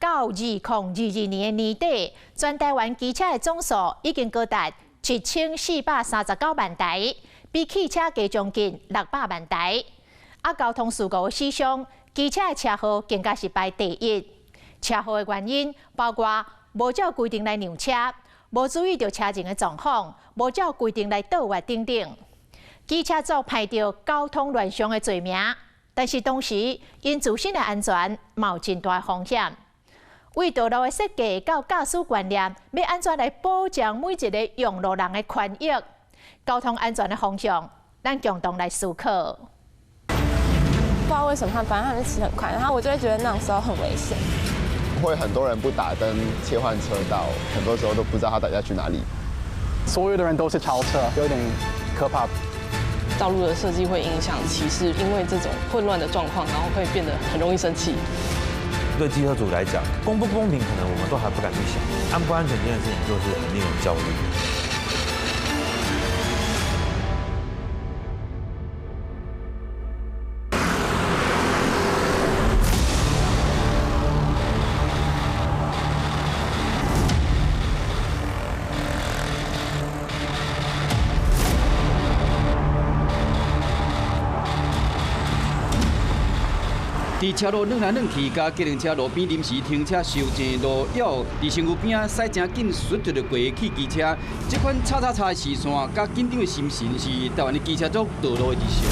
到2022年的年底，全台灣機車的總數已經高達7439萬台，比汽車加將近600萬台。啊，交通事故的死傷，機車的車禍更加是排第一。車禍的原因包括無照規定來讓車、無注意著車前的狀況、無照規定來倒彎等等。機車族歹著交通亂象的罪名，但是同時𪜶自身的安全嘛有真大的風險。為道路的設計到駕駛觀念，欲按怎來保障每一个用路人的權益？交通安全的方向，咱共同來思考。不知道為什麼，反正他們騎很快，然後我就會覺得那種時候很危險。會很多人不打燈切換車道，很多時候都不知道他等下去哪裡。所有的人都是超車，有點可怕。道路的設計會影響騎士，因為這種混亂的狀況，然後會變得很容易生氣。對機車族來講，公不公平，可能我們都還不敢去想。安不安全這件事情，就是很令人焦慮。佇車路轉來轉去，佮計程車路邊臨時停車收錢路了，佇身軀邊仔駛誠緊，摔著過的汽機車。這款叉叉叉的視線，佮緊張的心神，是台灣的機車族道路的日常。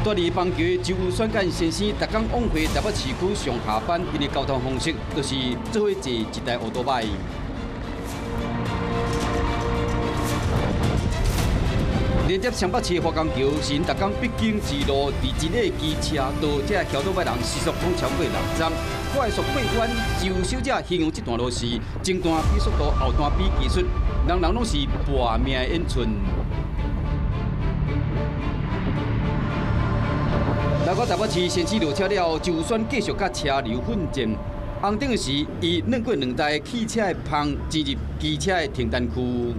蹛佇板橋的周選幹先生，逐工往回台北市區上下班，𪜶的交通方式就是做伙坐一台歐多拜。連接雙北市的華江橋是𪜶逐工必經之路，佇這个機車道，這個橋倒擺人時速攏超過60。快速過關，周小姐形容這段路是前段比速度，後段比技術，人人攏是搏命的演出。來到台北市先試落車了後，周選繼續佮車流奮戰。紅燈時，伊轉過兩台汽車的棚，進入機車的停單區。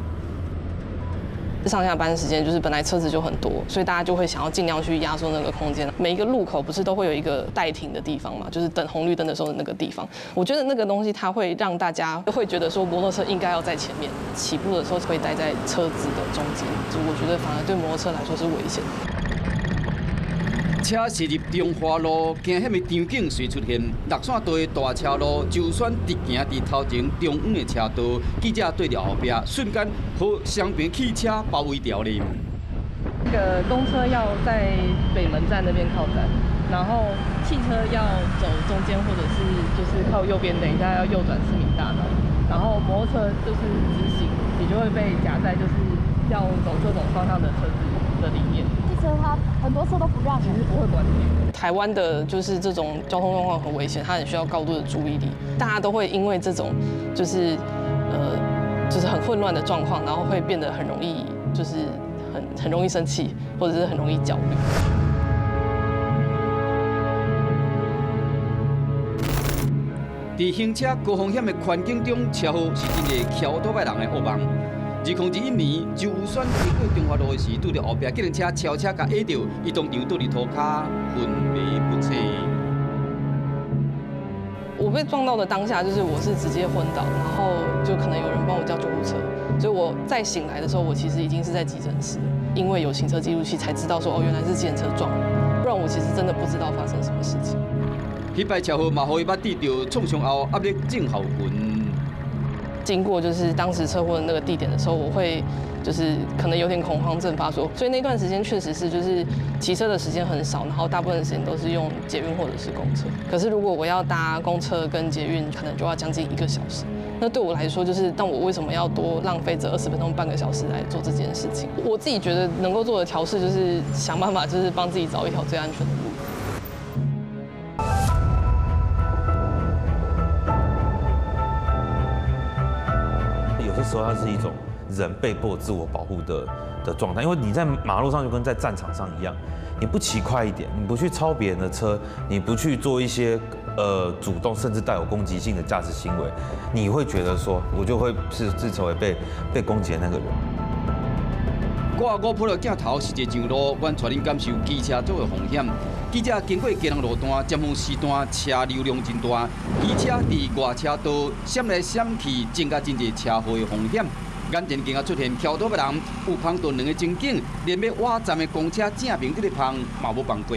上下班時間就是本來車子就很多，所以大家就會想要盡量去壓縮那個空間。每一個路口不是都會有一個待停的地方嘛？就是等紅綠燈的時候的那個地方。我覺得那個東西它會讓大家會覺得說摩托車應該要在前面，起步的時候會待在車子的中間，就我覺得反而對摩托車來說是危險。車駛入中華路，驚險的場景隨出現。六線道的大車路，就算直行佇頭前中央的車道，記者對著後壁，瞬間予雙邊汽車包圍牢咧。那個公車要在北門站那邊靠站，然後汽車要走中間，或者是就是靠右邊，等一下要右轉市民大道。然後摩托車就是直行，你就會被夾在就是要走這種方向的車子的裡面。汽車它很多車都不讓，其實不會管你。台灣的就是這種交通狀況很危險，它很需要高度的注意力。大家都會因為這種就是很混亂的狀況，然後會變得很容易，就是很容易生氣，或者是很容易焦慮。佇行車高風險的環境中，車禍是真濟騎歐多擺人的噩夢。2021年，周選經過中華路的時，拄著後壁計程車超車，共壓著，伊當場倒佇塗跤，昏迷不醒。我被撞到的當下，就是我是直接昏倒，然後就可能有人幫我叫救護車，所以我再醒來的時候，我其實已經是在急診室，因為有行車記錄器才知道說，哦，原來是計程車撞，不然我其實真的不知道發生什麼事情。彼擺車禍嘛，予伊捌得著創傷後壓力症候群。經過就是當時車禍的那個地點的時候，我會就是可能有點恐慌症發作，所以那段時間確實是就是騎車的時間很少，然後大部分時間都是用捷運或者是公車。可是如果我要搭公車跟捷運，可能就要將近1個小時。那對我來說，就是但我為什麼要多浪費這20分鐘、半個小時來做這件事情？我自己覺得能夠做的調試，就是想辦法，就是幫自己找一條最安全的路。有些時候，它是一種人被迫自我保護的狀態，因為你在馬路上就跟在戰場上一樣，你不騎快一點，你不去超別人的車，你不去做一些主動甚至帶有攻擊性的駕駛行為，你會覺得說，我就會是成為被攻擊的那個人。掛 GoPro 的鏡頭實際上路，阮帶恁感受機車族的風險。記者經過基隆路段，尖峰時段車流量真大，機車佇外車道閃來閃去，增加真濟車禍的風險。眼前更加出現蹺倒的人，有碰到兩个情景，連欲倚站的公車正面佇咧碰，嘛無放過。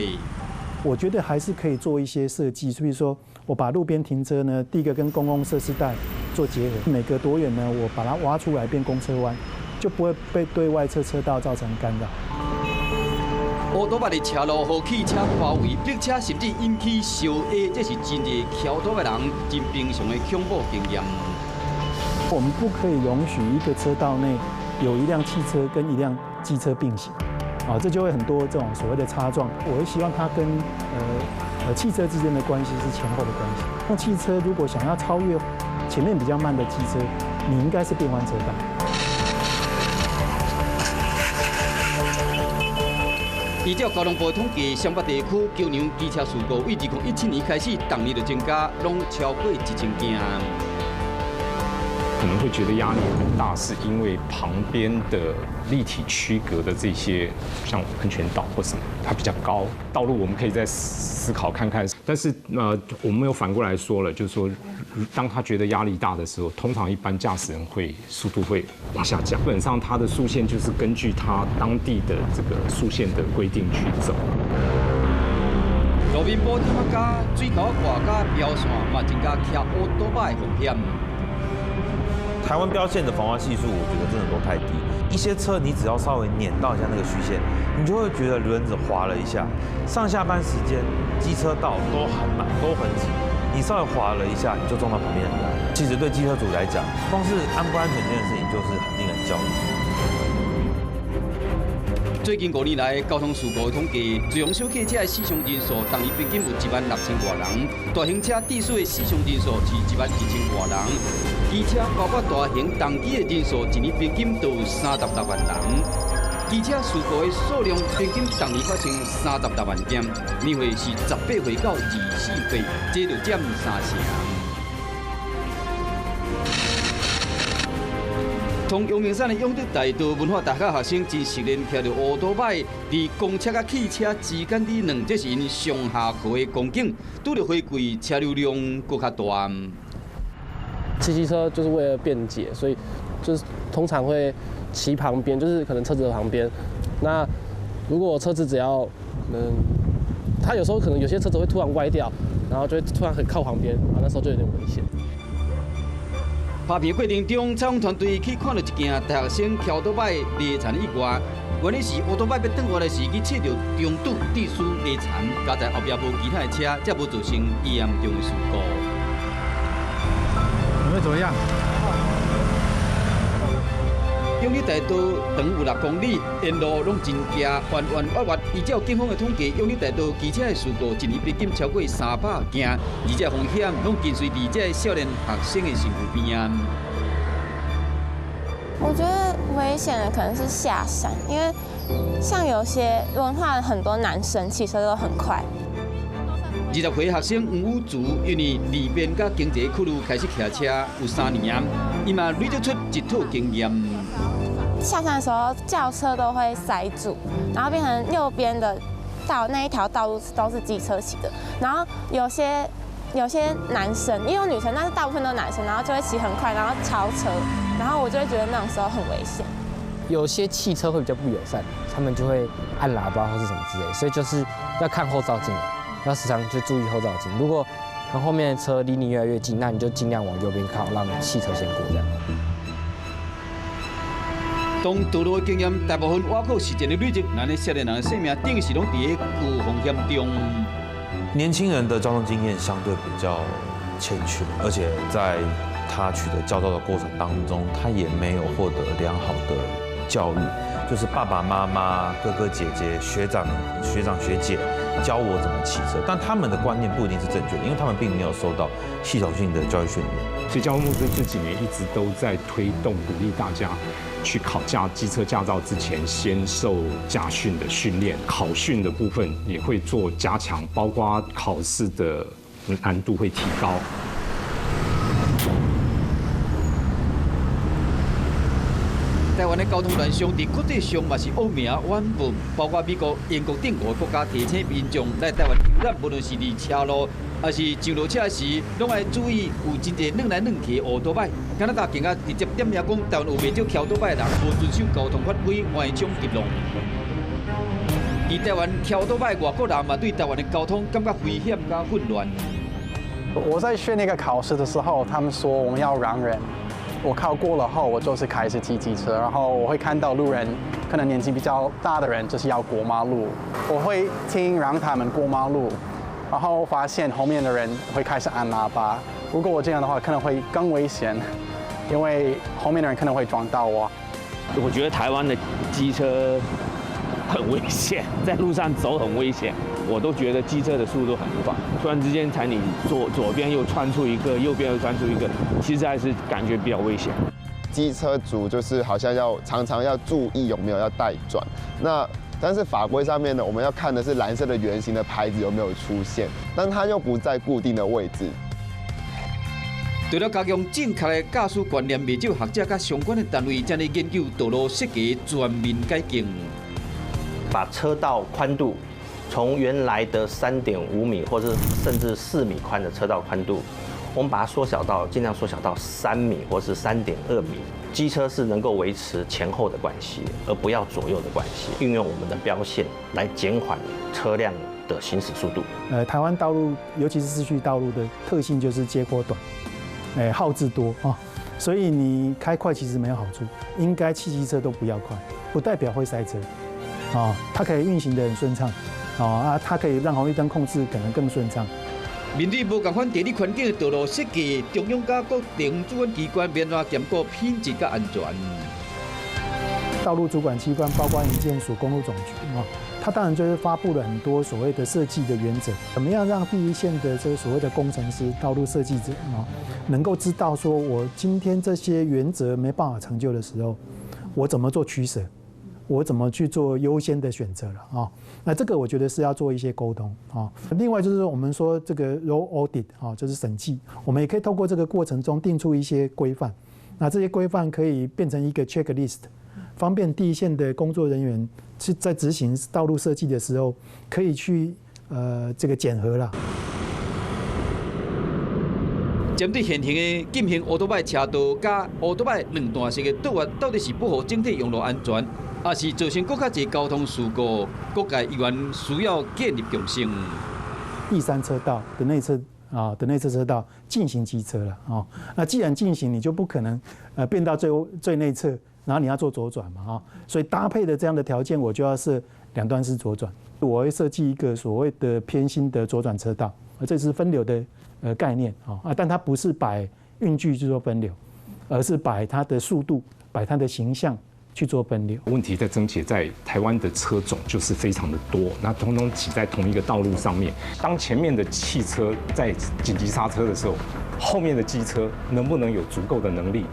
我覺得還是可以做一些設計，比如說我把路邊停車呢，第一個跟公共設施帶做結合，每隔多遠呢，我把它挖出來變公車彎，就不會被對外側車道造成干擾。烏多擺的車路，予汽車包圍，逼車甚至引起相壓，這是真濟蹺倒的人真平常的恐怖經驗。我們不可以容許一個車道內有一輛汽車跟一輛機車並行。啊，這就會很多這種所謂的擦撞。我會希望它跟汽車之間的關係是前後的關係。那汽車如果想要超越前面比較慢的機車，你應該是變換車道。依照交通部統計，雙北地區橋梁機車事故，為2017年開始，逐年就增加，攏超過1000件。可能會覺得壓力很大，是因為旁邊的立體區隔的這些，像安全島或什麼，它比較高。道路我們可以再思考看看。但是我們又反過來說了，就是說，當他覺得壓力大的時候，通常一般駕駛人會速度會往下降。基本上，它的速限就是根據它當地的這個速限的規定去走。路面補貼加，水溝掛加標線嘛，增加騎烏多擺的風險。台灣標線的防滑係數，我覺得真的都太低。一些車你只要稍微碾到一下那個虛線，你就會覺得輪子滑了一下。上下班時間，機車道都很滿，都很擠，你稍微滑了一下，你就撞到旁邊的人。其實對機車主來講，光是安不安全這件事情，就是很令人焦慮。最近5年來，交通事故的統計，自用小客車的死傷人數，逐年平均有1萬6千外人；大型車致死的死傷人數是1萬1千外人；機車包括大型重機的人數，一年平均都有36萬人。機車事故的數量平均逐年發生36萬件，年歲是18歲到24歲，這就佔3成。從陽明山的永德大道文化大學學生真熟練騎著烏多擺，佇公車佮汽車之間佇兩，這是𪜶上下課的光景。拄著花季，車流量閣較大。騎機車就是為了便捷，所以就是通常會騎旁邊，就是可能車子的旁邊。那如果車子只要它有時候可能有些車子會突然歪掉，然後就會突然很靠旁邊，啊，那時候就有點危險。拍片過程中，採訪團隊去看到一件大學生騎倒擺犁田意外，原因是烏多擺欲轉彎的時，去切著中柱致使犁田，佳在後壁無其他的車，才無造成嚴重的事故。你們怎麼樣？永利大道長有6公里，沿路攏真崎，彎彎彎彎。依照警方的統計，永利大道機車的事故一年平均超過300件，而這風險攏緊隨佇這少年學生的身軀邊啊。我覺得危險的可能是下山，因為像有些文化很多男生騎車都很快。20歲學生黃宇竹，因為利便佮經濟考慮開始騎車有3年啊，伊嘛累積出一套經驗。下山的時候，轎車都會塞住，然後變成右邊的道那一條道路都是機車騎的，然後有些男生也有女生，但是大部分都是男生，然後就會騎很快，然後超車，然後我就會覺得那種時候很危險。有些汽車會比較不友善，他們就會按喇叭或是什麼之類，所以就是要看後照鏡，要時常就注意後照鏡。如果後面的車離你越來越近，那你就盡量往右邊靠，讓汽車先過這樣。當道路的經驗，大部分倚靠時間的累積，咱的少年人的生命等於是攏佇咧高風險中。年輕人的交通經驗相對比較欠缺，而且在他取得駕照的過程當中，他也沒有獲得良好的教育，就是爸爸媽媽、哥哥姐姐、學長、學長學姐教我怎麼騎車，但他們的觀念不一定是正確的，因為他們並沒有受到系統性的教育訓練。所以交通部這幾年一直都在推動，鼓勵大家去考機車駕照之前，先受駕訓的訓練，考訓的部分也會做加強，包括考試的難度會提高。台灣的交通乱象，佇國際上嘛是惡名遠播，包括美國、英國等五个國家提醒民眾來台灣遊覽，無論是佇車路，抑是上落車時，攏愛注意有真濟轉來轉去的烏多擺。加拿大更加直接點名講，台灣有袂少騎歐多擺的人無遵守交通法規，橫衝直弄。佇台灣騎歐多擺外國人嘛，對台灣的交通感覺危險佮混亂。我在學那個考試的時候，他們說我們要讓人。我考過了後，我就是開始騎機車，然後我會看到路人，可能年紀比較大的人就是要過馬路，我會停讓他們過馬路，然後發現後面的人會開始按喇叭。如果我這樣的話，可能會更危險，因為後面的人可能會撞到我。我覺得台灣的機車很危險，在路上走很危險。我都覺得機車的速度很快，突然之間才你左邊又竄出一個，右邊又竄出一個，其實還是感覺比較危險。機車族就是好像要常常要注意有沒有要帶轉，那但是法規上面呢，我們要看的是藍色的圓形的牌子有沒有出現，但它又不在固定的位置。除了加強正確的駕駛觀念，袂少學者佮相關的單位正咧研究道路設計全面改進，把車道寬度從原來的3.5米，或者甚至4米寬的車道寬度，我們把它縮小到盡量縮小到3米或是3.2米。機車是能夠維持前後的關係，而不要左右的關係。運用我們的標線來減緩車輛的行駛速度。台灣道路，尤其是市區道路的特性就是街廓短，號誌多啊，所以你開快其實沒有好處，應該汽機車都不要快，不代表會塞車，啊，它可以運行得很順暢。啊，它可以讓紅綠燈控制可能更順暢。面對無仝款地理環境的道路設計，中央佮各地方主管機關欲按怎兼顧品質佮安全。道路主管機關包括營建署、公路總局啊，它當然就是發布了很多所謂的設計的原則，怎麼樣讓第一線的這個所謂的工程師、道路設計者啊，能夠知道說我今天這些原則沒辦法成就的時候，我怎麼做取捨，我怎麼去做優先的選擇了啊？那這個我覺得是要做一些溝通啊。另外就是我們說這個 road audit 啊，就是審計，我們也可以透過這個過程中定出一些規範。那這些規範可以變成一個 checklist，方便第一線的工作人員是在執行道路設計的時候，可以去這個檢核啦。針對現行的禁行烏多擺車道佮烏多擺兩段式的道路，到底是保護整體用路安全，抑是造成閣較濟交通事故？各界議員需要建立共識。第三車道的內側啊的內側車道禁行機車了啊。那既然禁行，你就不可能變到最最內側，然後你要做左轉嘛啊。所以搭配的這樣的條件，我就要設兩段式左轉。我會設計一個所謂的偏心的左轉車道，這是分流的概念啊，但它不是擺運具去做分流，而是擺它的速度，擺它的形象去做分流。問題在症結在台灣的車種就是非常的多，那通通擠在同一個道路上面。當前面的汽車在緊急剎車的時候，後面的機車能不能有足夠的能力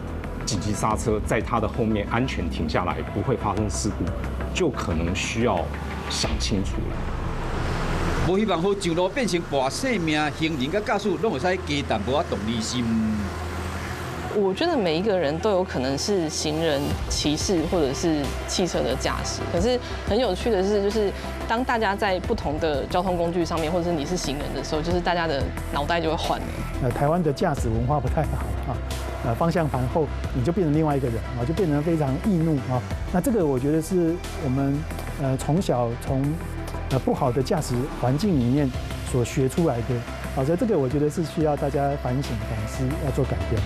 緊急剎車，在它的後面安全停下來，不會發生事故，就可能需要想清楚了。無希望予上路變成搏性命，行人佮駕駛攏會使加淡薄仔同理心。我覺得每一個人都有可能是行人、騎士或者是汽車的駕駛。可是很有趣的是，就是當大家在不同的交通工具上面，或者是你是行人的時候，就是大家的腦袋就會換了。台灣的駕駛文化不太好啊，方向盤後你就變成另外一個人啊，就變成非常易怒啊。那這個我覺得是我們從小從不好的駕駛環境裡面所學出來的，好，所以這個我覺得是需要大家反省反思，要做改變。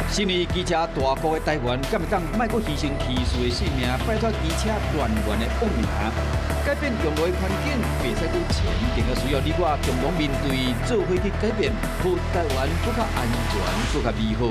身為機車大國的台灣，敢會當莫閣犧牲騎士的性命，擺脫機車亂源的惡名，改變用路的環境，袂使閣前，更加需要你我共同面對，做伙去改變，予台灣閣較安全，閣較美好。